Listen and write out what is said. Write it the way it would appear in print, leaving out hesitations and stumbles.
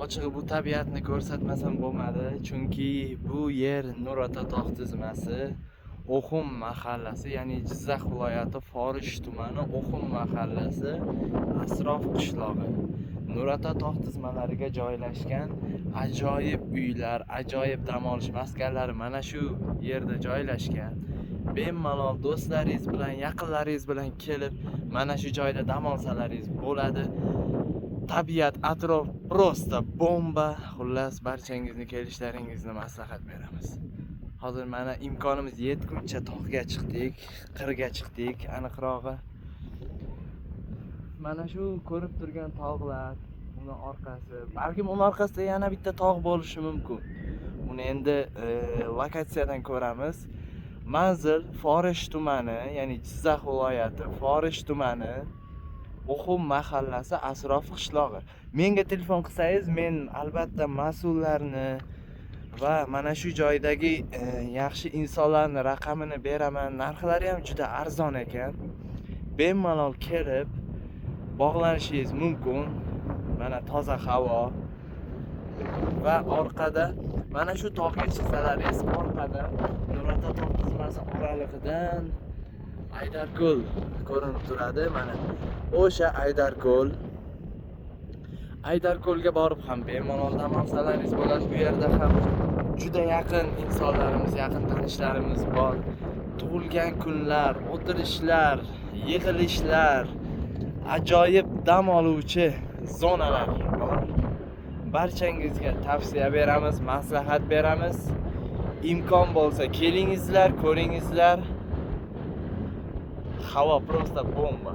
Ochig'i, bu tabiatni ko'rsatmasam bo'lmadi, chunki bu yer Nurota tog' tizmasi, O'xum mahallasi, ya'ni Jizzax viloyati Forish tumani, O'xum mahallasi, Asrof qishlog'i. Nurota tog' tizmalariga joylashgan ajoyib uylar, ajoyib dam olish maskanlari mana shu yerda joylashgan. Bemalol do'stlaringiz bilan, yaqinlaringiz bilan kelib, mana shu joyda dam olsalaringiz bo'ladi. Tabiat, atrof просто bomba. Xullas, barchangizni kelishlaringizni maslahat beramiz. Hozir mana imkonimiz yetguncha tog'ga chiqdik, qirga chiqdik aniqrog'i. Mana shu ko'rib turgan tog'lar, uni orqasi, balkim uni orqasida yana bitta tog' bo'lishi mumkin. Uni endi lokatsiyadan ko'ramiz. Manzil Forish tumani, ya'ni Jizzax viloyati Forish tumani, O'xum mahallasi, Asrof qishlog'i. Menga telefon qilsangiz, men albatta mas'ullarni va mana shu joydagi yaxshi insonlarni raqamini beraman. Narxlari ham juda arzon ekan. Bemalol kelib bog'lanishingiz mumkin. Mana toza havo va orqada mana shu tog'ga chiqsalaringiz, orqada Nurota tog' tizmasi oralig'idan Aydarko'l ko'rinib turadi. Mana o'sha Aydarko'l. Aydarko'lga borib ham bemalol dam olsalaringiz bo'ladi. Bu yerda ham juda yaqin insonlarimiz, yaqin tanishlarimiz bor. Tug'ilgan kunlar, o'tirishlar, yig'ilishlar, ajoyib dam oluvchi zonalar bor. Barchangizga tavsiya beramiz, maslahat beramiz. Imkon bo'lsa kelingizlar, ko'ringizlar. Havo просто bomba.